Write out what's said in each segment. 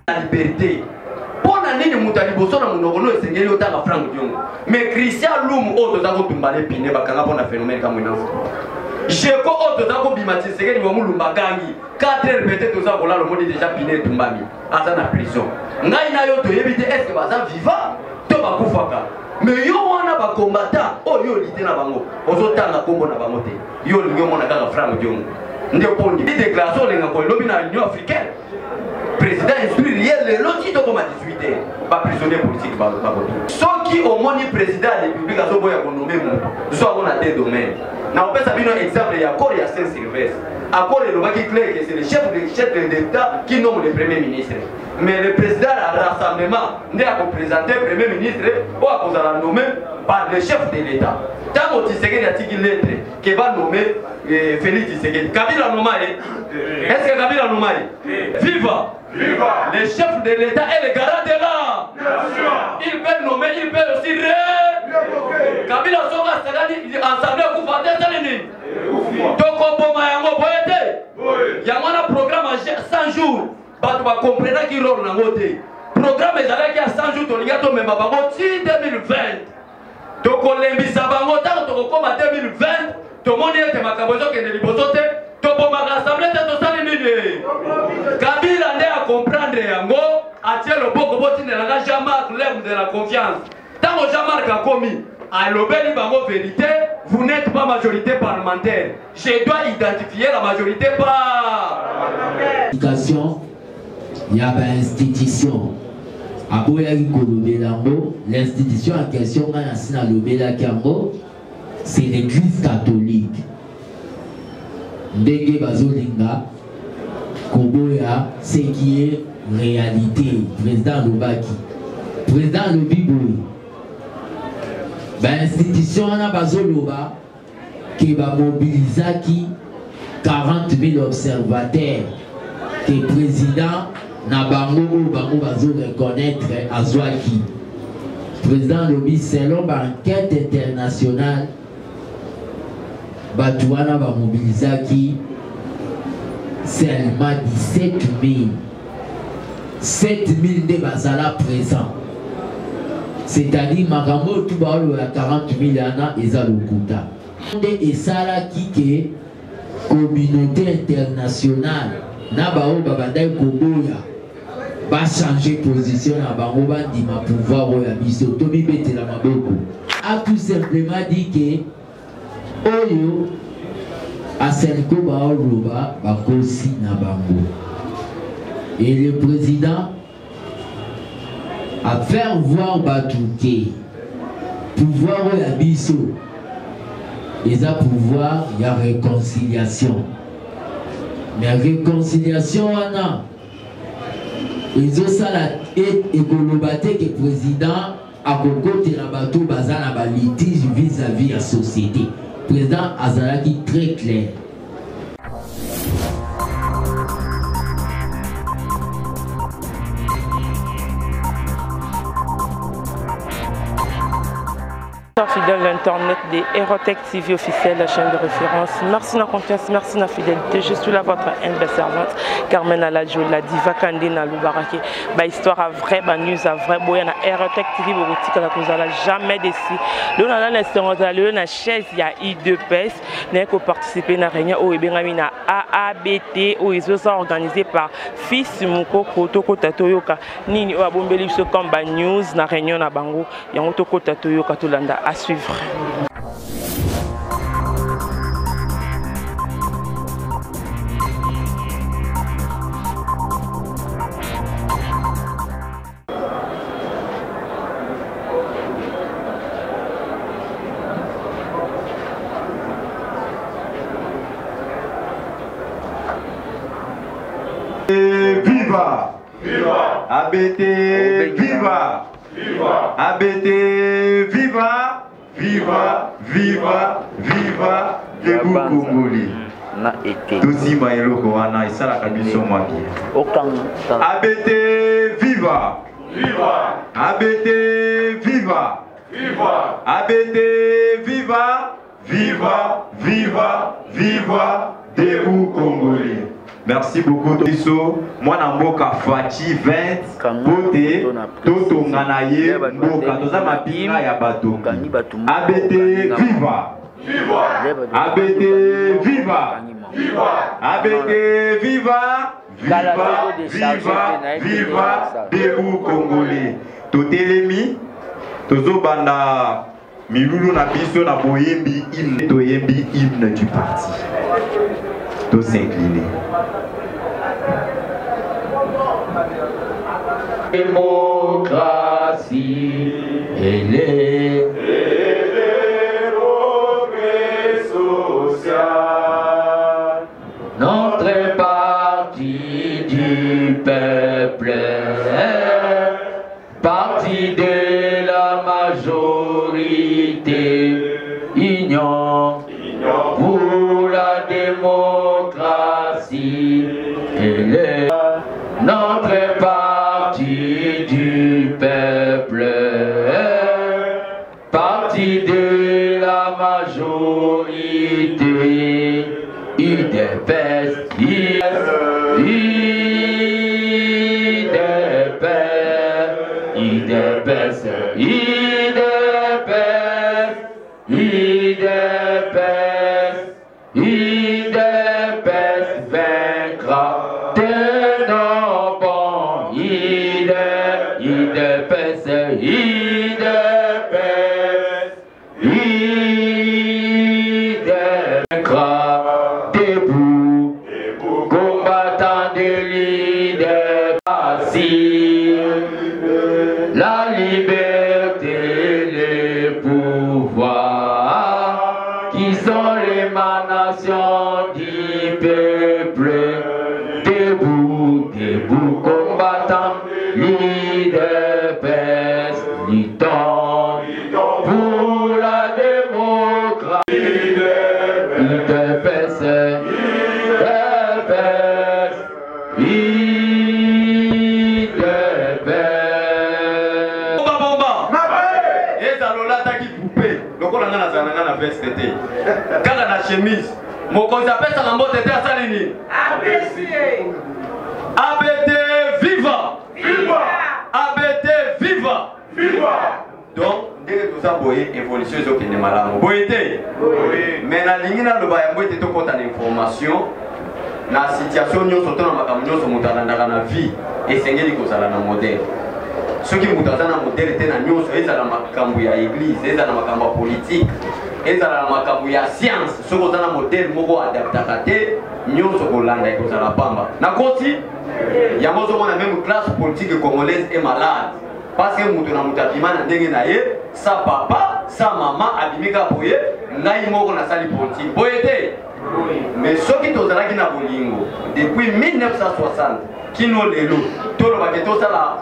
La liberté mpo na nini moto ya liboso na monoko no esengeli otanga Frank Diongo? Mais Christian Lumu oyo toza kotumba le pine bakanga mpo na phénomène Kamwina Nsapu, oyo toza kobima Tshisekedi wa Mulumba gangi 4 heures peut-être toza kolala, omoni déjà pine etumbami, aza na prison. Ngai na yo toyebi te est ce que baza vivant to bakufaka. Mais yo wana bacombattant oyo yo olite na bango, ozotanga nkombo na bango te. Yo olingi omona kaka Frank Diongo nde opondi déclaration olenga ko elobi na Union africaine. Président instruire ye lelo ti tokoma 18 heures, baprisonnier politique bakoto. Soki omoni président ya République azoboya konommer moto, zwa yango na te domaine. Na kopesa bino exemple ya accord ya Saint Sylvestre. Accord elobaki clair que c'est le chef de l'État qui nomme le premier ministre, mais le président ya rassemblement nde akoprésente premier ministre oyo akozala nommé par le chef de l'État. Ntango Tshisekedi atiki lettre ke banome Félix Tshisekedi, Kabila noma ye? Est ce que Kabila noma ye? Viva! Viva! Le chef de l'État est le garant de la nation. Il peut nommer, il peut aussi révoquer. Kabila soki asakani, ensemble ekufa te. Esali nini? Tokoboma yango boye te. Yango wana programme ya 100 jours, bato bakomprenaki role nango te. Programme ezalaki ya 100 jours, tolingi tomema bango ti 2020. Tokolembisa bango ntango tokokóma 2020, tomoni ete makambo ezokende liboso te, tobomaka assemblée te. Tosali nini? Kabila nde acomprendre yango, atie loboko: botindelanga Jean-Marc, l'homme de la confiance. Ntango Jean-Marc akomi, alobeli bango vérité: vous n'êtes pas majorité parlementaire, je dois identifier la majorité par Éducation ya bainstitution, aboyaki kolobela yango. L'institution en question, ngai nasi nalobelaki yango, c'est l'Église catholique. Ndenge bazolinga koboya ce qui est réalité. Président alobaki, président alobi boye: bainstitution wana bazoloba ke bamobilizaki 40 000 observateurs, ke président na bango oyo bango bazoreconnaître azwaki. Président alobi, selon baenquête internationale, bato wana bamobilizaki seulement 17 000, 7 000 nde bazala présent. C'est-à-dire makambo oyo tu baoloba 40 000 wana eza lokuta. Nde esalaki ke communauté internationale na baoyo babandaki koboya bachange position na bango, bandima pouvoir oyo ya biso. Tomibetela maboko. A tout simplement dit ke oyo ACENCO baoloba, bakosi na bango. Et le président a faire voir bato ke pouvoir oyo ya biso eza pouvoir ya réconciliation. Mais réconciliation wana ezosala ekoloba te ke président akokotela bato baza na balitige vis-à-vis ya société. Président azalaki très clair. Fidèle internaute de Erotech TV officiel, la chaîne de référence. Merci de la confiance, merci de la fidélité. Je suis là, votre humble servante, Carmen Aladjo, la diva Kandina Loubarake. Ba histoire à vrai, ba news à vrai. Boya na Erotech TV, bokotika la kozala jamais déçu. Le na na le na chaise ya I2PS, na ko participer na réunion oyo ebengami na AABT oyo ezoza organisé par Fils Mukoko. Tokota toyoka nini oyo abombeli biso comme ba news na réunion na bango. Yango tokota toyoka, tolanda, à suivre. Viva! Viva! ABT! Viva! Viva! ABT! Viva! Viva! Viva! Viva! Debout Congolais! Na ete Tosimba eloko wana esalaka biso mwa bien. Okanga. ABT! Viva! Viva! ABT! Viva! Viva! ABT viva! Viva! Viva! Viva! Debout Congolais! Merci beaucoup biso mwana mboka Fatshi 20 pote totonga na ye mboka toza mapinga ya batongi ABT viva! ABT viva! ABT viva! Viva! Viva! Viva! Debout Congolais! Totelemi tozobanda milulu na biso na boyembi hymne toyembi hymne du parti to s'incliner. Démocratie, elle est. Notre parti du peuple, parti de la majorité, union pour la démocratie, elle est notre parti du peuple, parti de la majorité, UDPS, UDPS, UDPS, UDPS, UDPS, UDPS vaincra. Tenons bon, UDPS, UDPS, UDPS vaincra. Debout, combattant de l'UDPS, la liberté, le pouvoir, qui sont l'émanation du peuple. Debout, debout, combattant, l'UDPS, luttons pour la démocratie. UDPS, UDPS, UDPS. Bomba bomba. Ezala olataki coupe lokola nga nazala na nga na veste te kaka na chemise mokonzi apesaka mbote te asali nini ABT viva ABT viva donc ndenge toza boye évolution ezokende malamu boye te mais nalingi naloba yango ete tokɔta na information na situation nyonso to na makambo nyonso moto alandaka na vie esengeli kozala na modèle soki moto aza na modèle te na nyonso ezala makambo ya église ezala makambo ya politique ezala na makambo ya science soki oza na modèle moko adaptaka te nyonso kolanda ekozala pamba nakosi yango ozomona même classe politique congolaise est malade parce que moto na moto abima na ndenge na ye sa papa sa mama abimi kaka boye ngai moko nasali politique boye te mais soki tozalaki na bolingo depuis 1960 kino lelo tolobaki tosala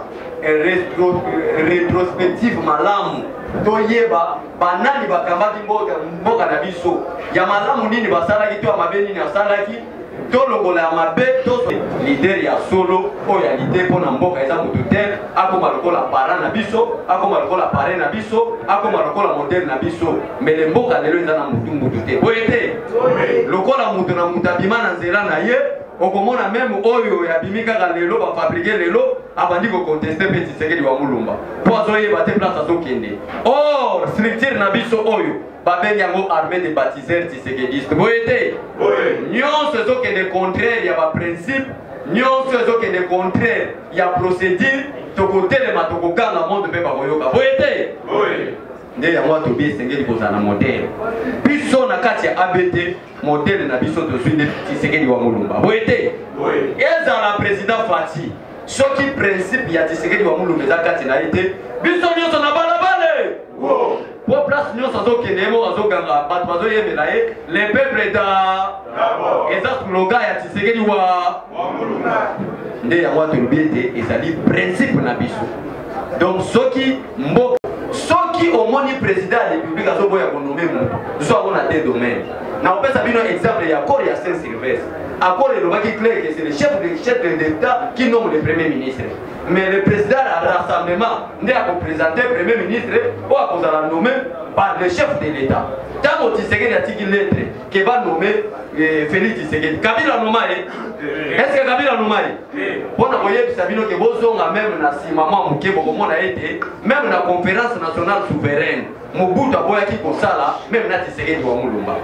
rétrospective malamu toyeba banani bakambaki mboka na biso ya malamu nini basalaki to ya mabe nini asalaki tolongola ya mabe to leader ya solo oyo ya leader mpo na mboka eza moto te akoma lokola parent na biso akoma lokola parrain na biso akoma lokola modèle na biso mbele mboka lelo eza na motu motu te boye te lokola moto na moto abima na nzela na ye okomona meme oyo abimi kaka lelo bafabrike lelo abandi koconteste mpe Tshisekedi wa Mulumba mpo azoyeba te place azokende or structure na biso oyo babengi yango armée de baptiseur tshisekediste boye te nyonso ezokende contraire ya baprincipe nyonso ezokende contraire ya procédure tokotelema tokoganga monde mpe bakoyoka boye te nde yango atobi esengeli kozala na modèle biso na kati ya abt modèle na biso tozwi nde Tshisekedi wa Mulumba boye te ezala président Fatshi soki principe ya Tshisekedi wa Mulumba eza kati na ye te biso nyonso na balabale po place nyonso azokende ye moko azoganga bato bazoyembela ye le peuple da eza slogan ya Tshisekedi wa nde yango tolobi ete ezali principe na biso donc soki mboka soki omoni président ya république azoboya konome moto zwa yango na te domaine nakopesa bino exemple ya accord ya saint sylvestre. Accord elobaki clair que c'est le chef de chef de l'État qui nomme le premier ministre. Mais le président ya rassemblement nde akopresente premier ministre oyo akozala nommé par le chef de l'État. Ntango Tshisekedi atiki lettre ke ba nomme eh, Félix Tshisekedi, Kabila noma ye? Est-ce que Kabila noma ye? Mpo na koyebisa bino ke bozonga meme na nsima mwa moke, bokomona ete meme na conférence nationale souveraine Mobutu aboyaki kosala meme na Tshisekedi wa Mulumba.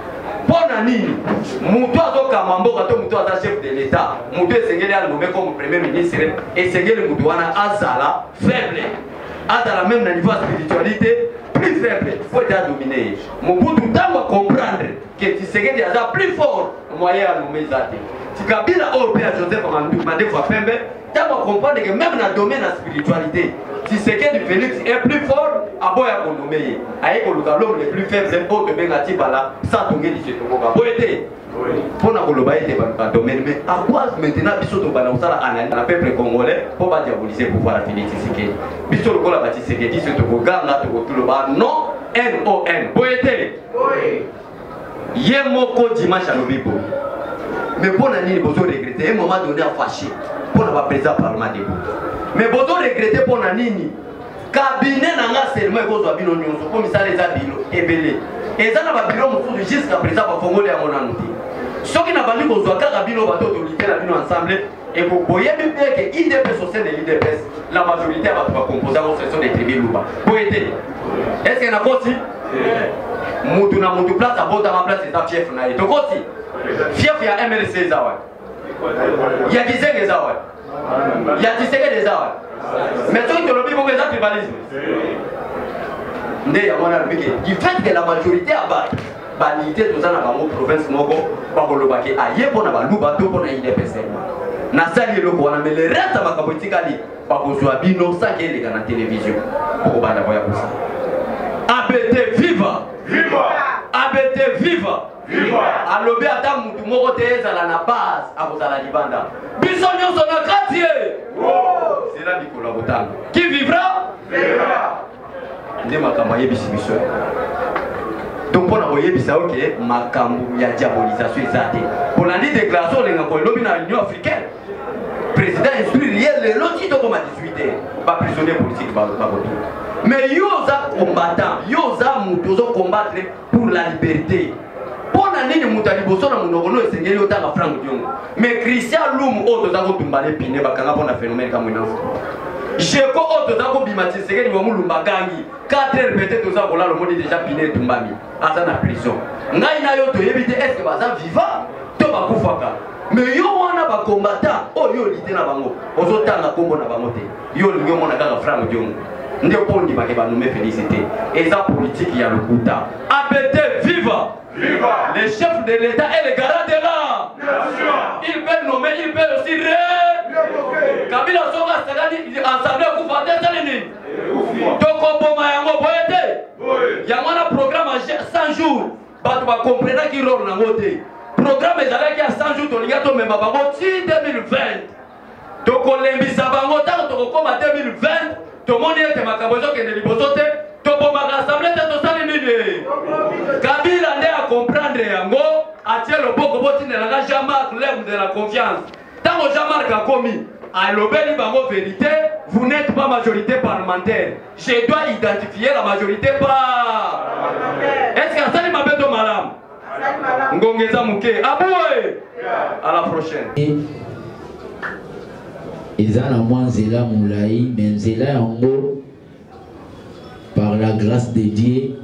Mpo na nini? Moto azokamba mboka to moto aza chef de l'Etat, moto esengeli anome comme premier ministre, esengeli moto wana azala faible, azala meme na niveau ya spiritualité plus faible mpo ete adomine ye. Mobutu ntango acomprendre ke Tshisekedi aza plus fort, moyen anome eza te. Kabila oyo mpe ya Joseph Mandefu ya pembe ntango acomprendre que même na domaine ya spiritualité Tshisekedi Félix est plus fort, aboya konome ye, aye koluka l'homme le plus faible oyo tobenga Tshibala Satongeli Tshitongoka. Boye te mpo na koloba ete baluka domaine, mais à quoi maintenant biso tobanda kosala analyse na peuple congolais mpo badiabolise pouvoir ya Félix Tshisekedi? Biso lokola ba Tshisekedi so tokoganga, tokotoloba non non. Boye te? Ye moko dimanche alobi boye, mais mpo na nini bozo regrete? Un moment donné afâché mpo na baprésident parlement debout, mais bozo regrete mpo na nini? Cabinet na nga seulement ekozwa bino nyonso mpo misala eza bilo ebele, eza na babiro mosusu jusqu'à présent bafongoli yango nanu te. Soki nabandi kozwa kaka bino bato tolite na bino ensemble, boyebi mpe ke idps, au sein de l'IDPS, la majorité ya bato bakomposa yango ce sont des tribus luba. Boye te? Est ce que nakosi? Mutu na mutu place abotama, place eza fief na ye. Tokosi? Fief ya MLC eza wapi? Ya Gizenga eza wapi? Ya Tshisekedi eza wapi? Mais soki tolobi bongo eza tribalisme. Nde yango wana alobi ke du fait que la majorité ya bato balite toza na bango province moko, bakoloba ke aye mpo na baluba to mpo na UDPS, nasali eloko wana, mais le reste ya makambo etikali bakozwa bino sans ke eleka na télévision bokobanda koya kosala. ABT viva! Viva! ABT viva! Viva! Alobi ata mutu moko te ezala na base akozala libanda, biso nyonso na kati ye. Zela mikolo ya kotanga, qui vivra verra. Nde makambo ayebisi biso. Donc mpo na koyebisa yo ke makambo ya diabolisation eza te. Bolandi déclaration olenga koelobi na Union africaine, président instruire ye lelo ti tokoma 18 heures baprisonnier politique bakotuna. Mais yo oza combattant, yo oza moto ozo combattre pour la liberté, mpo na nini moto ya liboso na monoko no esengeli otanga Frank Diongo? Mais Christian Lumu oyo toza kotumba le pine bakanga mpo na phénomène Kamwinanso, Jeko oyo toza kobima, Tshisekedi wa Mulumba gangi 4 heures peut-être toza kolala, omoni déjà pine etumbami, aza na prison. Ngai na yo toyebi te est ce que baza vivant to bakufaka. Mais yo wana bacombattant oyo yo olite na bango, ozotanga nkombo na bango te. Yo olingi omona kaka Frank Diongo nde mpo ondimake banome Félix te. Eza politike ya lokuta. ABT viva! Viva! Le chef de l'État est le garant de la nation. Il peut nommer, il peut aussi ré. Kabila soki asakani assemblée akufa te, esali nini? Tokoboma yango. Boye te? Yango wana programme ya 100 jours, bato bakomprenaki role nango te. Programme ezalaki ya 100 jours, tolingi tomema bango ti 2020, tokolembisa bango. Ntango tokokóma 2020, tomoni ete makambo ezokende liboso te, tobomaka assemblée te, tosali nini? Kabila nde acomprendre yango, atie loboko, botindelaka Jean-Marc, l'homme de la confiance. Ntango Jean-Marc akomi, alobeli bango vérité: vous n'êtes pas majorité parlementaire, je dois identifier la majorité par. Est ce que asali mabe to malamu? Ngonga eza moke. Aboye, à la prochaine. Eza na mwa nzela molai, me nzela yango, par la grâce de Dieu,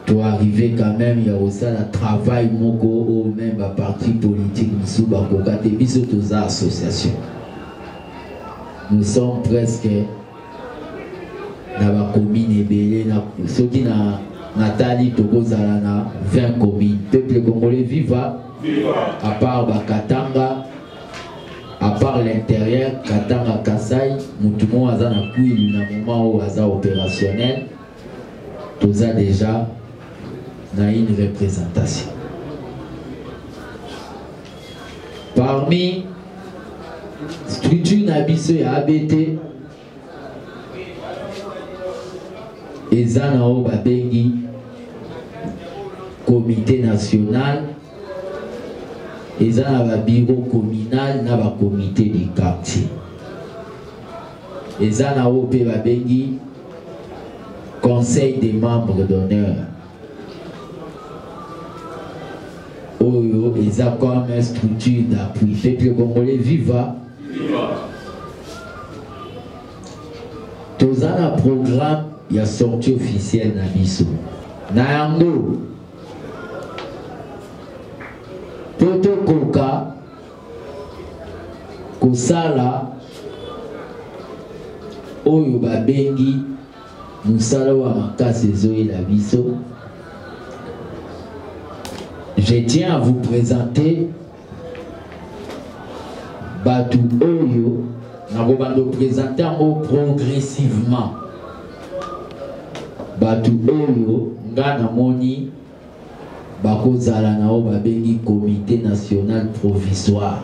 toarrive quand même ya kosala travail moko oyo même baparti politique mosusu bakoka te. Biso toza association, nous sommes presque na bacommune ebele na, soki na natali tokozala na 20 communes. Peuple congolais viva! Viva! À part bakatanga, à part l'intérieur, Katanga, Kasai, mutu moko aza na Kwilu na moment oyo aza opérationnel. Toza déjà na une représentation parmi structure na biso ya ABT. Eza na oyo babengi comité national. Eza na ba bureau communal na ba comité du quartier. Eza na oyo mpe babengi conseil des membres d'honneur oyo eza comme structure d'appui. Peuple congolais viva, viva. Toza na programme ya sortie officielle na biso na yango mpo tokoka kosala oyo babengi mosala oyo ya makasi ezoyela biso. Je tiens à vous présenter bato oyo nakobanda opresente yango progressivement, bato oyo nga namoni bakozala na oyo babengi comité national provisoire,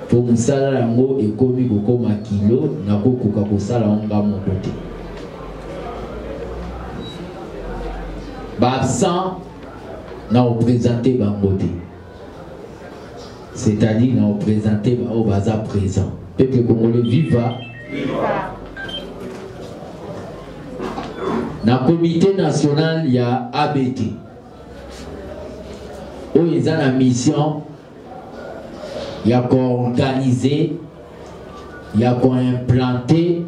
mpo mosala yango ekomi kokoma kilo, nakokoka kosala yango nga moko te. Baabsent na opresente bango te, c'est-à-dire na opresente baoyo baza présent. Peuple congolais viva, viva. Na comité national ya ABT oyo eza na mission ya koorganize, ya koimplante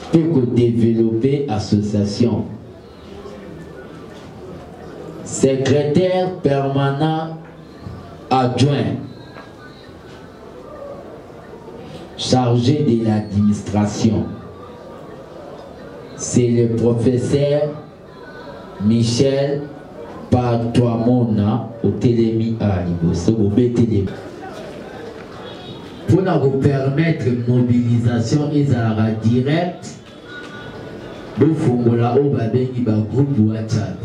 mpe kodevelope association, secrétaire permanent adjoint chargé de l'administration, c'est le professeur Michel Patuamona. Otelemi awa liboso, bobetelemi mpona kopermettre mobilisation ezalaka direct. Bofongola oyo babengi bagroupe WhatsApp.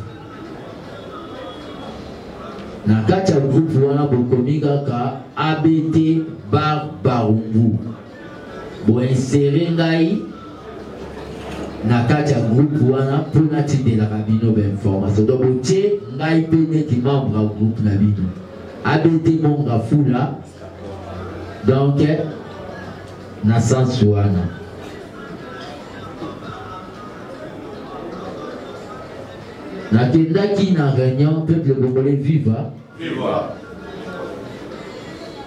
Na kati ya groupe wana bokomi kaka ABT bar Barumbu, boinsere ngai na kati ya groupe wana mpo natindelaka bino bainformation. Donc botie ngai mpe neti membre ya groupe na bino ABT Monga Fula. Donc na sens wana nakendaki na réunion. Peuple congolais viva, viva.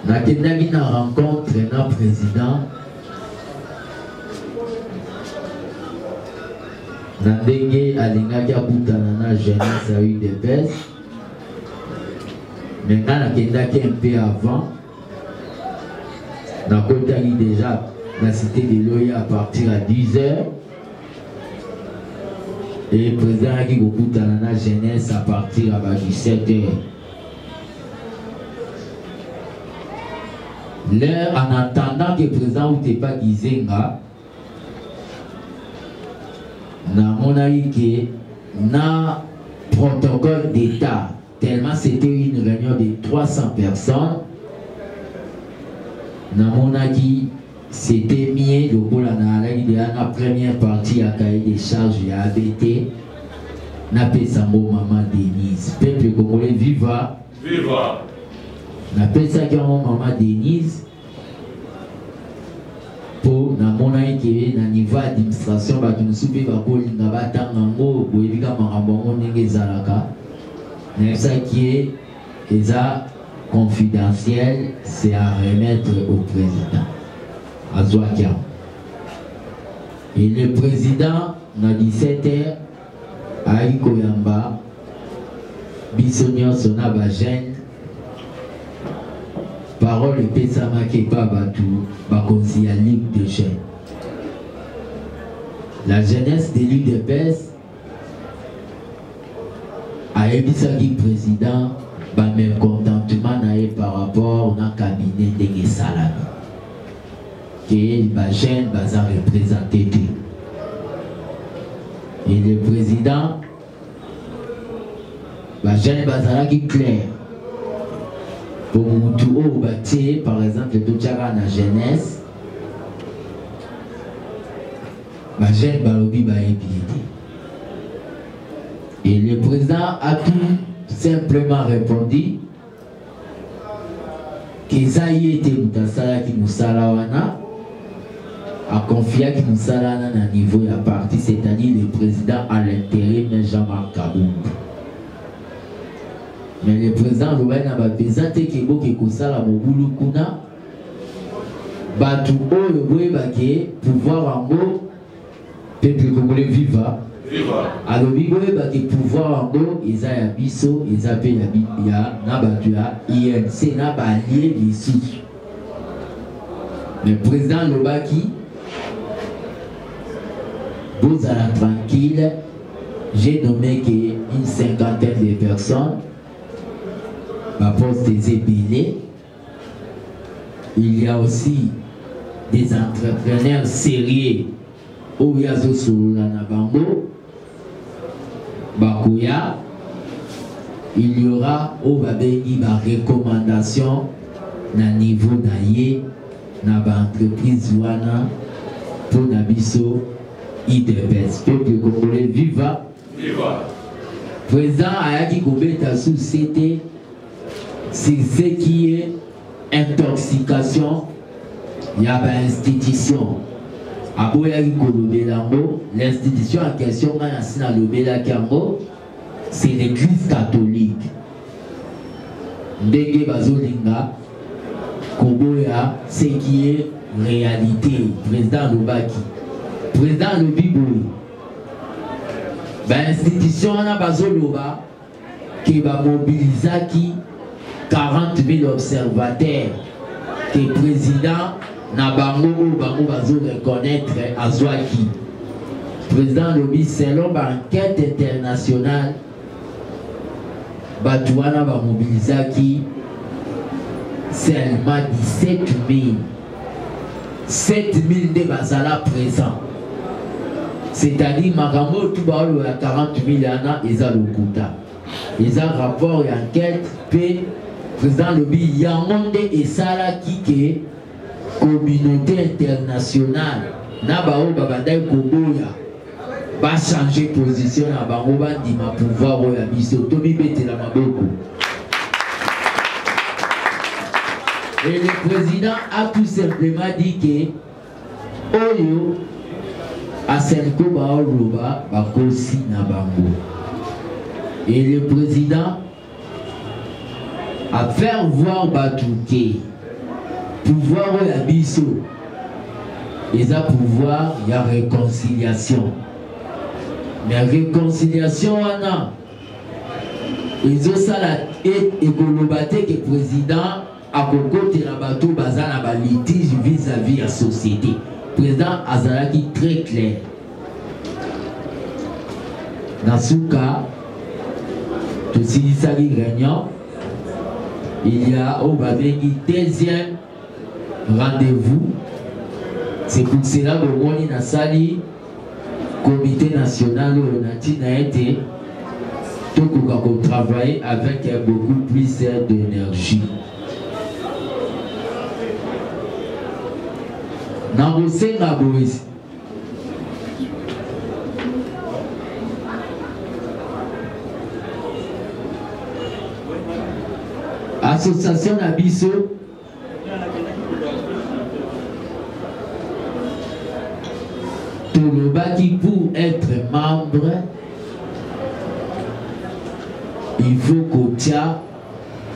Nakendaki na rencontre na président na ndenge alingaki akutana na jeunesse ya UDPS, mais nga nakendaki un peu avant. Nakotaki déjà na cité de l'Oya à partir à 10 heures et président ayaki kokutana na jeunesse à partir ya ba 17 heures. L'heure en attendant que président Utepa Gizenga, namonaki ke na protocole d'État, tellement c'était une réunion de 300 personnes, namonaki c'était mieux lokola naalaki deya na première partie ya cahier de charge ya ABT, napesa yango mama Denise. Peuple congolais viva, viva. Napesaki yango mama Denise mpo namonaki ke na niveau administration bato mosusu mpe bakolinga batanga yango. Boyebi ka makambo yango ndenge ezalaka. Nayebisaki ye eza confidentiel, c'est à remettre au président. Azwaki yango et le président na 17 heures ayaki koyamba biso nyonso na bajeune. Parole epesamaki epa bato bakonzi ya ligue de jeunes. La jeunesse de l'UDPS ayebisaki président bamécontentement na ye par rapport na cabinet ndenge esalami, ke bajeune baza représente te. Et le président, bajeune bazalaki clair po mutu oyo batie, par exemple totiaka na jeunesse, bajeune balobi bayebi ye te. Et le président a tout simplement répondu qu'eza ye te moto asalaki mosala wana, aconfiaki mosala wana na niveau ya parti, c'est-à-dire le président à l'intérim Jean-Marc Kabund. Mais le président alobaki na bato eza te ke boke kosala mobulu kuna, bato oyo boyebake pouvoir yango peuple congolais viva. Alobi boyebake pouvoir yango eza ya biso, eza mpe ya na bato ya INC na baalie lisusu. Mais président alobaki bozala tranquille, j'ai nommé que une cinquantaine de personnes, baposte eza ebele. Il y a aussi des entrepreneurs sérieux oyo azosolola na bango bakoya. Il y aura oyo babengi barecommandation na niveau na ye na baentreprise wana mpo na biso UDPS. Peuple congolais viva. Viva. Président ayaki kobeta sous CT sur ce qui est intoxication ya bainstitution. Aboyaki kolobela yango. L'institution en question ngai nasi nalobelaki yango, c'est l'église catholique. Ndenge bazolinga koboya ce qui est réalité. Président alobaki, président alobi boye, bainstitution wana bazoloba ke bamobilizaki 40 000 observateurs, ke président na bango oyo bango bazo reconnaître azwaki. Président alobi selon baenquête internationale bato wana bamobilizaki seulement 17 000, 7 000 nde bazala présent. C'est-à-dire makambo oyo tu baoloba 40 000 wana eza lokuta, eza rapport ya enquête. Mpe président alobi yango nde esalaki ke communauté internationale na baoyo babandaki koboya bachange position na bango, bandima pouvoir oyo ya biso. Tomibetela maboko. Et le président a tout simplement dit que oyo asenko baoloba bakosi na bango. Et le président a fait voir bato ke pouvoir oyo ya biso eza pouvoir ya réconciliation. Mais réconciliation wana ezosala ekoloba te ke président akokotela bato baza na balitige vis-à-vis ya société. Président azalaki très clair. Na suka tosilisaki réunion, il y a oyo babengi deuxième rendez-vous. C'est pour cela bomoni nasali comité national oyo na ntina ete tokoka kotravailler avec beaucoup plus d'énergie. Nakosenga boye association na biso tolobaki pour être membre il faut kotia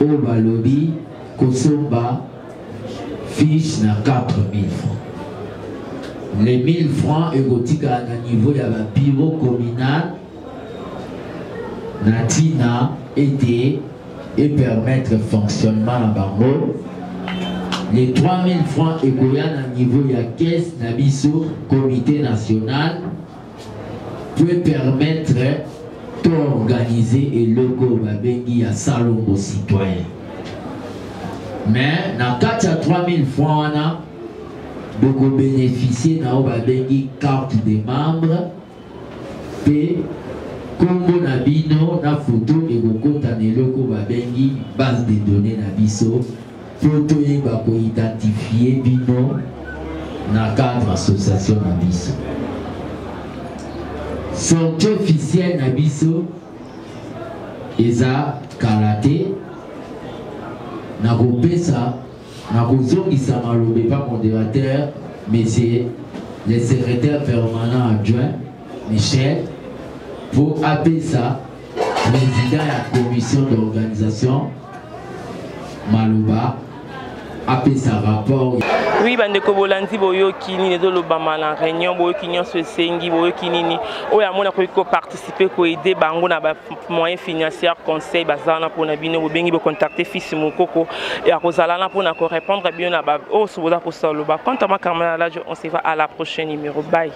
oyo balobi kosomba fiche na 4000 francs. Les 1000 francs ekotikala na niveau ya ba bureau communal na ntina ete et permettre fonctionnement na bango. Les 3000 francs ekoya na niveau ya caisse na biso comité national peut permettre d'organiser eloko babengi ya salongo citoyen. Mais na kati ya 3000 francs wana bokobénéficier na oyo babengi carte de membre mpe kombo na bino na photo ekokota na eloko babengi base de données na biso mpo toyeba koidentifie bino na cadre association na biso. Sortie officielle na biso Eza kala te nakopesa nakozongisa maloba epa modérateur monsieur le secrétaire permanent adjoint Michel mpo apesa président ya commission d'organisation maloba apesa rapport. Oui, bandeko bolandi, boyoki nini ezolobama na réunion, boyoki nyonso esengi, boyoki nini oyo amoni akoki koparticipe, koaide bango na bamoyen financière, conseil, baza wana mpona bino. Bobengi, bocontacte Fils Mokoko, akozala wana mpona korépondre bino na oyo so boza kosala loba. Quant à moi, Carmen Alajo, on se va à la prochaine numéro. Bye.